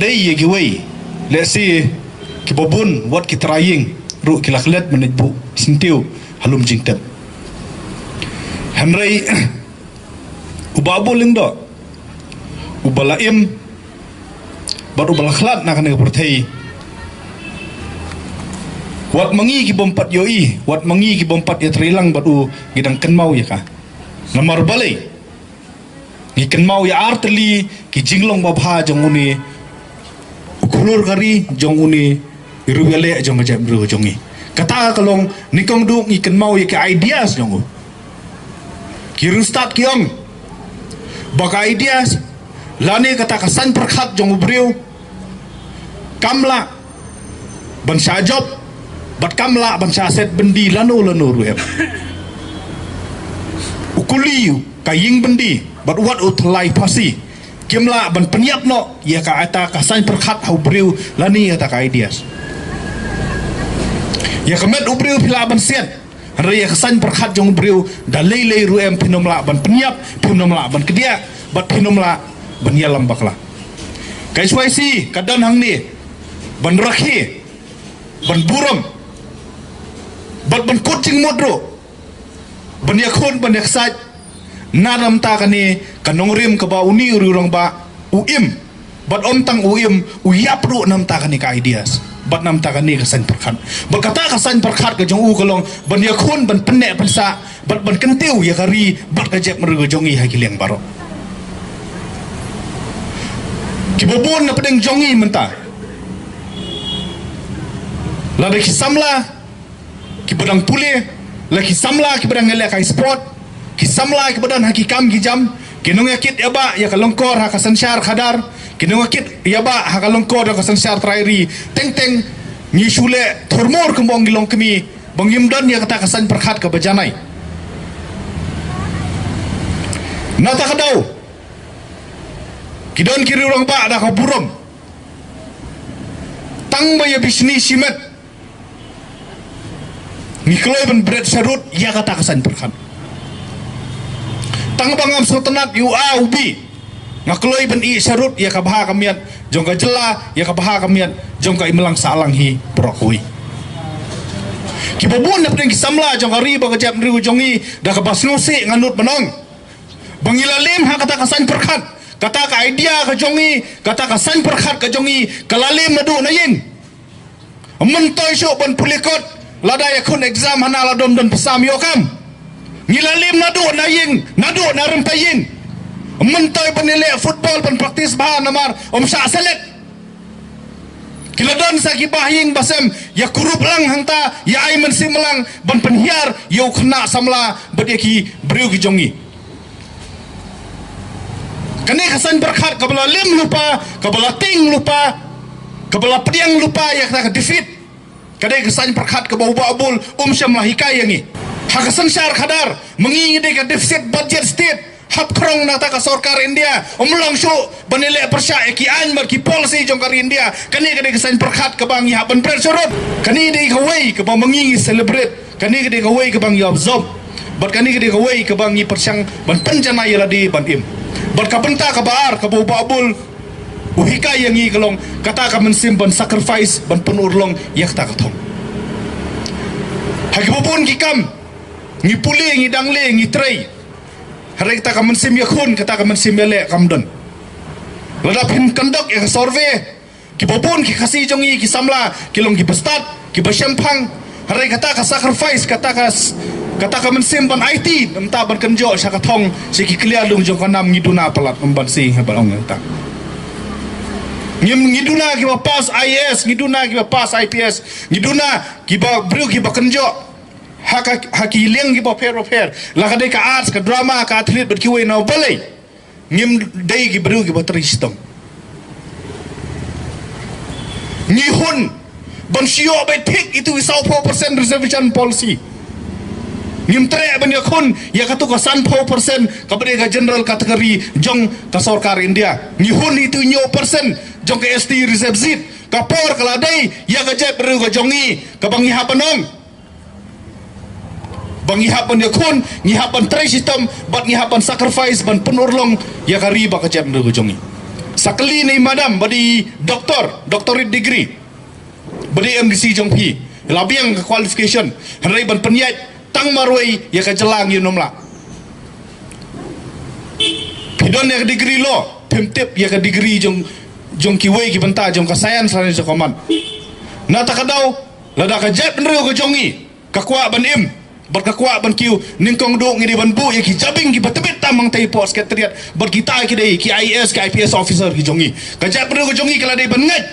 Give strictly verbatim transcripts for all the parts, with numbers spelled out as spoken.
Dei ïa kiwei, lehse kiba bun wat ki trai ïing ruh ki la klet mynta buh syntiew ha lum jingtep. Hynrei u Bah Bull Lyngdoh, uba la im bad uba la khlad na kane ka pyrthei, wat ma ngi ki bym pat ïohi, wat ma ngi ki bym pat ïatreilang bad u, ngi dang kynmaw ïa ka. Namar balei? Ngi kynmaw ïa artylli ki jinglong babha jong une u khlur ka ri, jong une u riewïaleh jong ka jaitbynriew jong ngi. Kata ka long, nyngkong duh ngi kynmaw ïa ki ideas jong u. Ki riewstad ki ong ba ka ideas lane kata ka saiñ pyrkhat jong u briew kam lah ban shah jop bad kam lah ban shah set byndi lano lano ruh em. U kuli, ka ïing byndi bad wat u tyllai phasi kim lah ban pynïap noh ïa kata ka saiñ pyrkhat ha u briew lane ïa kata ka ideas. Ïa ka met u briew phi lah ban siat, hynrei ïa ka saiñ pyrkhat jong u briew da lei lei ruh em phin ym lah ban pynïap, phin ym lah ban kdiah bad phin ym lah ban ïalam bakla. Ka S Y C ka don hangne ban rakhe, ban burom bad ban kut jingmut ruh, ban ïakhun, ban ïaksaid na namar kane ka nongrim kaba une u riewrangbah u im. Bad ym tang u im, u ïap ruh na namar kane ka ideas bad na namar kane ka saiñ pyrkhat. Bad kata ka saiñ pyrkhat ka jong u ka long ban ïakhun, ban pynneh pynsah bad ban kyntiew ïa ka ri bad ka jaitbynriew ka jong ngi ha ki liang baroh. Kiba bun na pdeng jong ngi mynta, lada ki samla kiba dang pule, la ki samla kiba dang ïaleh ka sport, ki samla kiba don ha ki kam ki jam, ki nongïakit ïabah ïa ka lyngkor ha ka synshar khadar, ki nongïakit ïabah ha ka lyngkor ha ka synshar trai ri, teng teng ngi shu leh thurmur kumba ngi long kmie ba ngim don ïa kata ka saiñ pyrkhat kaba janai. Na kata ka daw ki don ki riewrangbah da ka burom, tang ba ïa bishni shimet ngi kloi ban bret sharud ïa kata ka saiñ pyrkhat. Tang ba ngam sngewtynnat ïa u A u B, nga kloi ban ïeh sharud ïa ka bha ka miat jong ka jylla, ïa ka bha ka miat jong ka imlang sahlang hi baroh kawei. Kiba bun na pdeng ki samla jong ka ri bad ka jaitbynriew jong ngi, da kaba sngewsih nga nud ban ong ba ngi la lem ha kata ka saiñ pyrkhat, kata ka idea ka jong ngi, kata ka saiñ pyrkhat ka jong ngi ka la lem naduh na ïing. Ym myntoi shuh ban pule kot lada ïakhun exam hana la dom don pisa ym ïoh kam. Ngi la lem naduh na ïing, naduh na rympei ïing. Ym myntoi ban ïaleh football ban practice bha namar ym shah select. Ki la don sa ki bah ïing ba sem ïa kurup lang hangta, ïa ai mynsiem lang ban pynhiar ïa u khynnah samla bad ïa ki briew ki jong ngi. Kane ka saiñ pyrkhat kaba la lem lypa, kaba la tieng lypa, kaba la pdiang lypa ïa kata ka defeat, ka dei ka saiñ pyrkhat kaba u Bah Bull um shym la hikai ïa ngi. Ha ka synshar khadar ma ngi ngi dei ka deficit budget state, hap khrong na kata ka sorkar India. Ym long shuh ban ïaleh pyrshah ïa ki aiñ bad ki policy jong ka ri India. Kane ka dei ka saiñ pyrkhat kaba ngi hap ban bret sharud. Kane dei kawei kaba ma ngi ngi celebrate. Kane ka dei kawei kaba ngi observe. Bad kane ka dei kawei kaba ngi pyrshang ban pynjanai ïa lade ban im. Bad ka bynta kaba ar kaba u Bah Bull u hikai ïa ngi ka long kata ka mynsiem ban sacrifice, ban pynurlong ïa kata ka thong. Ha kiba bun ki kam ngi pule, ngi dangle, ngi trei, hynrei kata ka mynsiem ïakhun, kata ka mynsiem ïaleh kam don. Lada phin conduct ïa ka survey, kiba bun ki Khasi jong ngi ki samla ki long kiba stad, kiba shemphang. Hynrei kata ka sacrifice, kata ka s-, kata ka mynsiem ban aiti, namar ban kynjoh sha ka thong, sha ki kliar lung jong ka nam ngi duna palat, ym ban sing ha ba long kata. Ngim, ngi duna kiba pass I A S, ngi duna kiba pass I P S, ngi duna kiba briew kiba kynjoh ha ka, ha ki liang kiba pher ba pher, la ka dei ka arts, ka drama, ka athlete bad kiwei na balei. Ngim dei ki briew kiba trei shitom. Ngi hun ban shu ïoh beit thik itu i sawphew percent reservation policy. Ngim treh ban ïakhun ïa katu ka sanphew percent kaba dei ka general category jong ka sorkar India. Ngi hun itu i hynñiew percent jong ka S T reserve seat. Ka por ka la dei ïa ka jaitbynriew ka jong ngi kaba ngi hap ban ong ba ngi hap ban ïakhun, ngi hap ban trei shitom, bad ngi hap ban sacrifice ban pynurlong ïa ka ri bad ka jaitbynriew ka jong ngi. Sa kylli na i madam ba dei doktor, doctorate degree, ba dei M D C jong phi, la biang ka qualification, hynrei ban pynïaid tang marwei ïa ka jylla ngi nym lah. Phi don ïa ka degree law, phim tip ïa ka degree jong, jong kiwei ki bynta jong ka science lane jong ka man. Na kata ka daw, lada ka jaitbynriew ka jong ngi ka kwah ban im bad ka kwah ban kiew, nyngkong duh ngi dei ban buh ïa ki jabieng kiba tbit tam hangtei hapoh Secretariat, bad kita ki dei ki I A S, ki I P S officer ki jong ngi. Ka jaitbynriew ka jong ngi ka la dei ban ngeit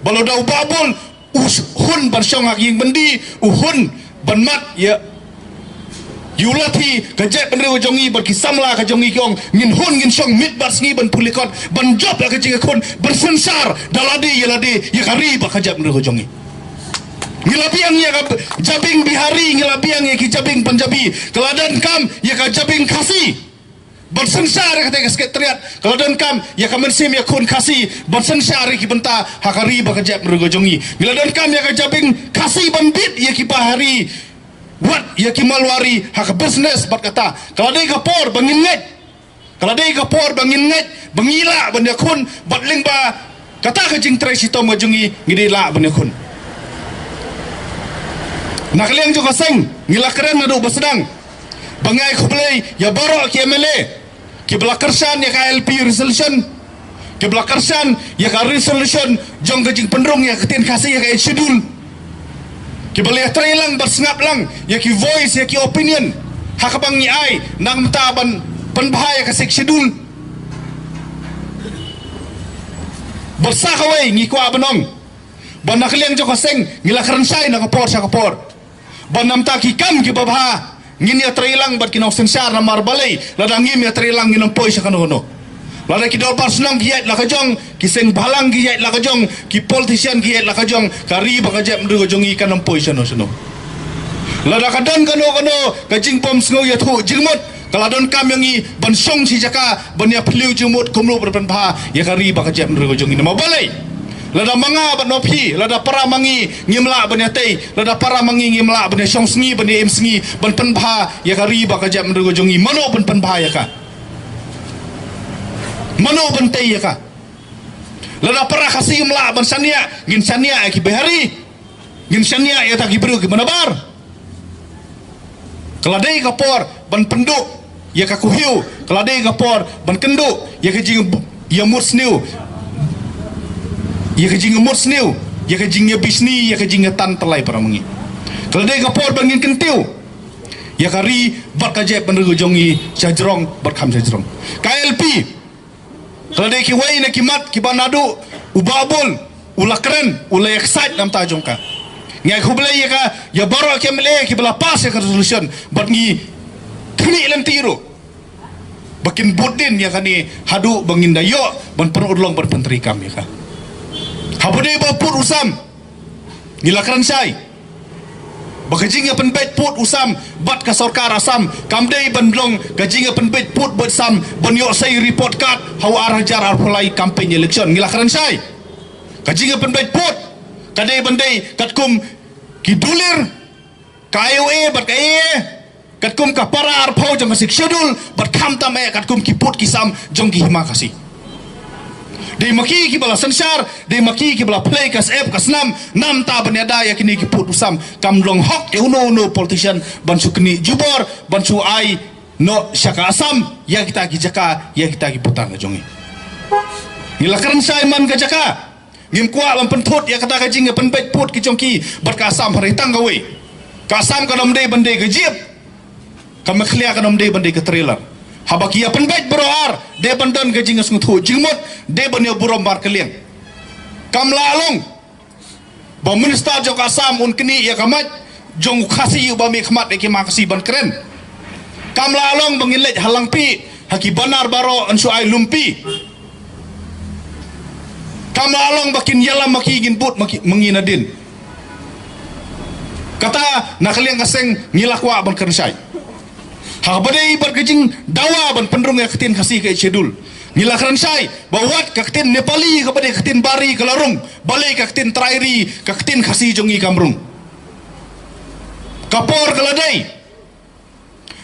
ba lada u Bah Bull u hun ban shong ha ka ïing byndi, u hun ban mad ïa u Lathi, ka jaitbynriew ka jong ngi bad ki samla ka jong ngi ki ong ngin hun, ngin shong miet bad sngi ban pule kot, ban jop ïa ka jingïakhun, ban synshar da lade ïa lade ïa ka ri bad ka jaitbynriew ka jong ngi. Ngi la biang ïa ka jabieng Bihari, ngi la biang ïa ki jabieng Punjabi, ka la donkam ïa ka jabieng Khasi ban synshar ïa kata ka Secretariat, ka la donkam ïa ka mynsiem ïakhun Khasi ban synshar ïa ki bynta ha ka ri bad ka jaitbynriew ka jong ngi. Ngi la donkam ïa ka jabieng Khasi ban bit ïa ki Bihari, wat ïa ki Marwari ha ka business bad kata. Ka la dei ka por ba ngin ngeit, ka la dei ka por ba ngin ngeit ba ngi lah ban ïakhun, bad lyngba kata ka jingtrei shitom ka jong ngi, ngi dei lah ban ïakhun. Na ka liang jong ka seng, ngi la kren naduh ba sdang ba ngi ai khublei ïa baroh ki M L A kiba la kyrshan ïa ka I L P resolution, kiba la kyrshan ïa ka resolution jong ka jingpynrung ïa ka ktien Khasi ha ka Eighth Schedule, kiba la ïatrei lang bad sngap lang ïa ki voice, ïa ki opinion ha kaba ngi ai nangta ban pynbha ïa ka Sixth Schedule. Bad sa kawei ngi kwah ban ong ba na ka liang jong ka seng ngi la kren shai na ka por sha ka por ba namar ki kam kiba bha ngin ïatrei lang bad ki nongsynshar, namar balei, lada ngim ïatrei lang ngin ym poi sha kano kano. Lada ki dorbar shnong ki ïaid la ka jong, ki seng bhalang ki ïaid la ka jong, ki politician ki ïaid la ka jong, ka ri bad ka jaitbynriew ka jong ngi kan ym poi shano shano. Lada ka don kano kano ka jingbym sngewthuh jingmut, ka la donkam ïa ngi ban shong shi jaka ban ïa phylliew jingmut kumno ban pynbha ïa ka ri bad ka jaitbynriew ka jong ngi. Namar balei, lada ma nga bad ma phi, lada para ma ngi ngim lah ban ïatei, lada para ma ngi ngim lah ban ïashong sngi, ban ïaim sngi ban pynbha ïa ka ri bad ka jaitbynriew ka jong ngi, mano ban pynbha ïa ka? Mano ban tei ïa ka? Lada para Khasi ngim lah ban shaniah, ngin shaniah ïa ki Bihari, ngin shaniah ïa kita ki briew kiba nabar. Ka la dei ka por ban pynduh ïa ka kuhiew, ka la dei ka por ban kynduh ïa ka jingïamut sniew, ïa ka jingïamut sniew, ïa ka jingïabishni, ïa ka jingïatan tyllai para ma ngi. Ka la dei ka por ban ngin kyntiew ïa ka ri bad ka jaitbynriew ka jong ngi sha jrong bad kham sha jrong. Ka I L P, ka la dei kiwei na ki mat kiba naduh u Bah Bull u la kren, u la ïaksaid namar jong ka. Ngi ai khublei ïa ka, ïa baroh ki M L A kiba la pass ïa ka resolution, bad ngi khmih lynti ruh ba kin bud dien ïa kane haduh ba ngin da ïoh ban pynurlong ban pyntreikam ïa ka. Haba dei ba pud u sam, ngi la kren shai ba ka jingïapynbeit pud u sam bad ka sorkar Assam kam dei ban long ka jingïapynbeit pud bad sam ban ïoh sei report card ha u ar hajar arphew lai campaign election. Ngi la kren shai, ka jingïapynbeit pud ka dei ban dei katkum ki dulir, ka I O A bad ka A A, katkum ka para arphew jong ka Sixth Schedule, bad khamtam eh katkum ki pud ki sam jong ki hima Khasi. Dei ma ki kiba la synshar, dei ma ki kiba la plie ka syep ka snam namar ban ïada ïa kine ki pud u sam. Kam long hok ïa uno uno politician ban shu knieh jubor, ban shu ai noh sha ka Assam ïa kita ki jaka, ïa kita ki butang ka jong ngi. Ngi la kren shai man ka jaka. Ngim kwah ban pynthut ïa kata ka jingïapynbeit pud ki jong ki bad ka Assam, hynrei tang kawei. Ka Assam kan ym dei ban dei ka jeep, ka Meghalaya kan ym dei ban dei ka trailer. Haba ki ïapynbeit baroh ar, dei ban don ka jingïasngewthuh jingmut, dei ban ïa burom markylliang. Kam lah long ba minister jong ka Assam un knieh ïa ka mic jong u Khasi uba mih khmat ïa ki hima Khasi ban kren. Kam lah long ba ngin leit ha Langpih ha ki banner baroh yn shu ai lumpi. Kam lah long ba kin ïalam ma ki, ngin bud ma ki, ma ngi nadien. Kata na ka liang ka seng ngi la kwah ban kren shai. Haba dei bad ka jingdawa ban pynrung ïa ka ktien Khasi ha ka Eighth Schedule, ngi la kren shai ba wat ka ktien Nepali kaba dei ka ktien bar ri ka la rung, balei ka ktien trai ri, ka ktien Khasi jong ngi kam rung. Ka por ka la dei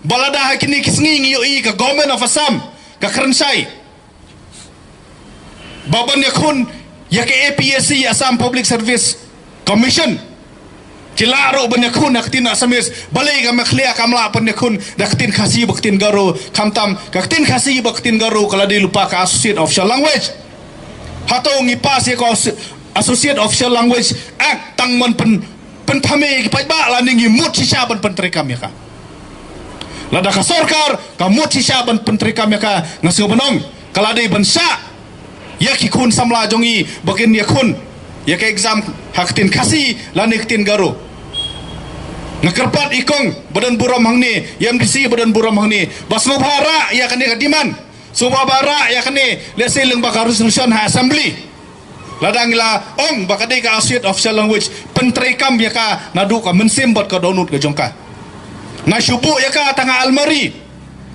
ba lada ha kine ki sngi ngi ïohi ka Government of Assam ka kren shai Ba ban ïakhun ïa ka A P S C, Assam Public Service Commission. Ki lah ruh ban ïakhun ha ka ktien Assamese, balei ka Meghalaya kam lah ban ïakhun da ka ktien Khasi bad ka ktien Garo, khamtam ka ktien Khasi bad ka ktien Garo ka la dei lypa ka Associate Official Language. Hato ngi pass ïa ka Asso-, Associate Official Language Act tang ban pyn, pynphame ïa ki paidbah lane ngi mut shisha ban pyntreikam ïa ka? Lada ka sorkar ka mut shisha ban pyntreikam ïa ka, nga sngew ban ong ka la dei ban shah ïa ki khun samla jong ngi ba kin ïakhun ïa ka exam ha ka ktien Khasi lane ka ktien Garo. Nga kyrpad ïa i kong ba don burom hangne, ïa i M D C ba don burom hangne, ba sngewbha rah ïa kane ka demand. Sngewbha ba rah ïa kane, lehse lyngba ka resolution ha assembly. Lada ngi la ong ba ka dei ka Associate Official Language, pyntreikam ïa ka naduh ka mynsiem bad ka dohnud ka jong ka. Nga shu buh ïa ka tang ha almari,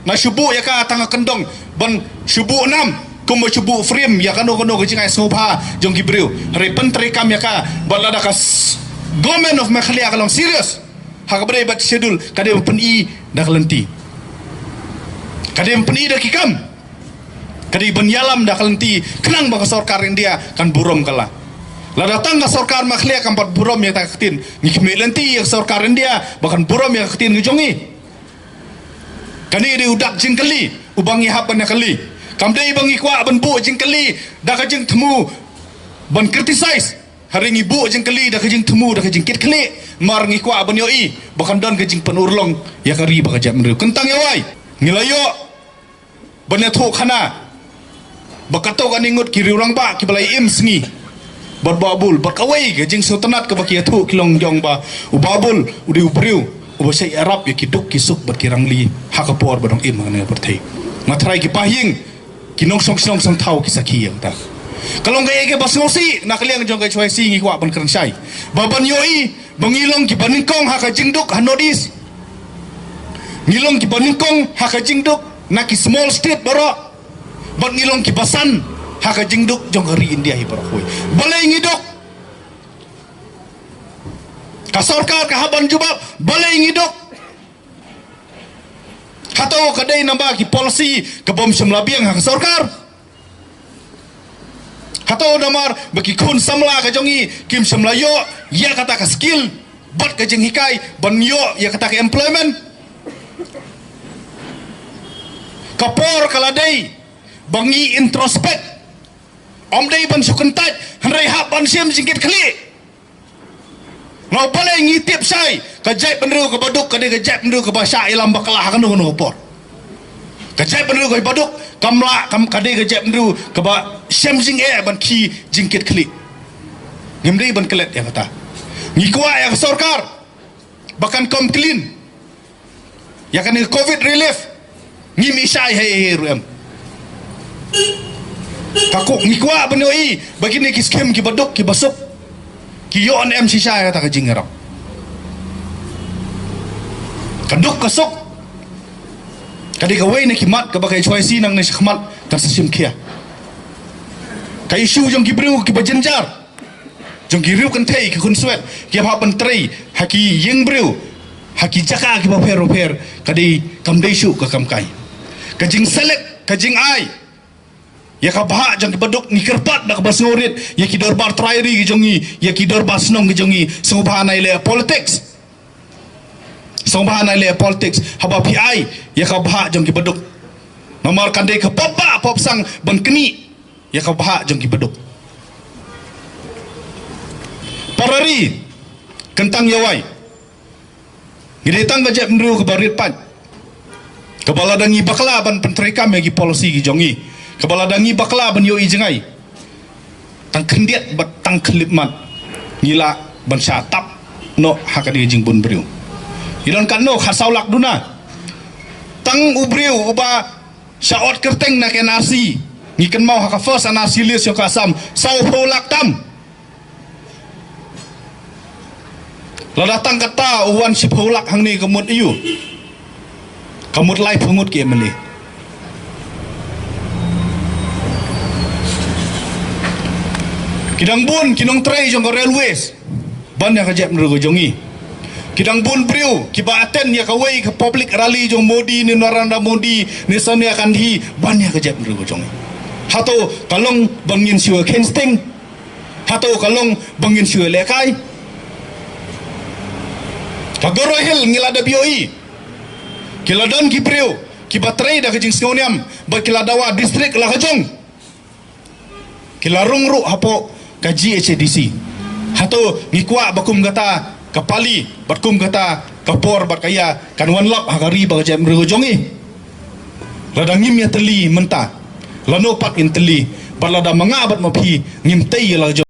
nga shu buh ïa ka tang ha kyndong, ban shu buh nam, kumba shu buh frame ïa kano kano ka jingai sngewbha jong ki briew. Hynrei pyntreikam ïa ka, bad lada ka s-, Government of Meghalaya ka long serious ha kaba ïadei bad Schedule, ka dei ban pyni da ka lynti, ka dei ban pyni da ki kam. Ka dei ban ïalam da ka lynti khnang ba ka sorkar India kan burom ka la. Lada tang ka sorkar Meghalaya kam pat burom ïa kata ka ktien, ngi khmih lynti ïa ka sorkar India ba kan burom ïa ka ktien ka jong ngi. Kane dei u dak jingkylli uba ngi hap ban ïa kylli. Kam dei ba ngi kwah ban buh jingkylli da ka jingthmu ban criticize. Hynrei ngi buh jingkylli da ka jingthmu, da ka jingkitkhlieh, namar ngi kwah ban ïohi ba kan don ka jingpynurlong ïa ka ri bad ka jaitbynriew. Kyntang ïa wai, ngi la ïoh ban ïathuh khana ba katto katne ngut ki riewrangbah kiba la im sngi bad Bah Bull, bad kawei ka jingsngewtynnat kaba ki ïathuh ki long jong ba u Bah Bull u dei u briew uba shait ïarap ïa ki duk ki suk bad ki rangli ha ka por ba dang im ha kane ka pyrthei. Nga tharai ki pahying, ki nongshong shnong sngewthuh, ki sakhi ïa kata. Ka long kaei kaba sngewsih, na ka liang jong ka H Y C ngi kwah ban kren shai ba ban ïohi ba ngi long kiba nyngkong ha ka jingduk ha North East. Ngi long kiba nyngkong ha ka jingduk na ki small state baroh, bad ngi long kiba san ha ka jingduk jong ka ri India hi baroh kawei. Balei ngi duk? Ka sorkar ka hap ban jubab balei ngi duk. Hato ka dei namar ki policy ka bym shym la biang ha ka sorkar? Hato namar ba ki khun samla ka jong ngi kim shym la ïoh ïa kata ka skill bad ka jinghikai ban ïoh ïa kata ka employment? Ka por ka la dei ba ngi introspect. Ym dei ban shu kyntait, hynrei hap ban shim jingkitkhlieh. Namar balei ngi tip shai, ka jaitbynriew kaba duk ka dei ka jaitbynriew kaba shah ïalam bakla ha kano kano ka por. Ka jaitbynriew kaba duk kam lah, kam, ka dei ka jaitbynriew kaba shem jingeh ban khie jingkitkhlieh. Ngim dei ban klet ïa kata. Ngi kwah ïa ka sorkar ba kan come clean ïa kane ka covid relief. Ngim ïohi shai hi hi ruh em. Ka ku, ngi kwah ban ïohi ba kine ki skim kiba duk kiba suk ki ïoh ne em shisha ïa kata ka jingïarap. Ka duk ka suk ka dei kawei na ki mat kaba ka H Y C nangne shakhmat kan sa shim khia. Ka issue jong ki briew kiba jynjar, jong ki riew kynthei, ki khunswet, ki hap ban trei ha ki ïing briew, ha ki jaka kiba pher bapher, ka dei, kam dei shuh ka kam kai. Ka jingselect, ka jingai ïa ka bhah jong kiba duk, ngi kyrpad da kaba sngewrit ïa ki dorbar trai ri ki jong ngi, ïa ki dorbar shnong ki jong ngi, sngewbha nai leh politics. Sngewbha nai leh politics haba phi ai ïa ka bhah jong kiba duk. Namar kan dei ka pop ba pop sang ban knieh ïa ka bhah jong kiba duk. Para ri, kyntang ïa wai, ngi dei tang ka jaitbynriew kaba rit paid, kaba lada ngi bakla ban pyntreikam ïa ki policy ki jong ngi, kaba lada ngi bakla ban ïohi jngai, tang khyndiat bad tang khyllipmat, ngi lah ban shah tap noh ha kane ka jingbun briew. Ngi don katno, khatsaw lak duna. Tang u briew uba shah ot kyrteng na ka N R C, ngi kynmaw ha ka first N R C list jong ka Assam, sawphew lak tam. Lada tang kata u wan shiphew lak hangne ka mut aiu? Ka mut laiphew ngut ki M L A. Ki dang bun ki nongtrei jong ka railways ban ïa ka jaitbynriew ka jong ngi. Ki dang bun briew kiba attend ïa kawei ka public rally jong Modi ne Narendra Modi ne Sonia Gandhi ban ïa ka jaitbynriew ka jong ngi. Hato ka long ba ngin shu kheiñ sting? Hato ka long ba ngin shu lehkai? Ka Garo Hills ngi la dep ïohi, ki la don ki briew kiba trei da ka jingsngewniam bad ki la dawa district la ka jong. Ki la rung ruh hapoh ka G H A D C. Hato ngi kwah ba kum kata ka pali bad kum kata ka por bad ka ïa kan wan lap ha ka ri bad ka jaitbynriew ka jong ngi? Lada ngim ïatylli mynta, lano pat ngin tylli? Bad lada ma nga bad ma phi ngim tei ïa la ka jong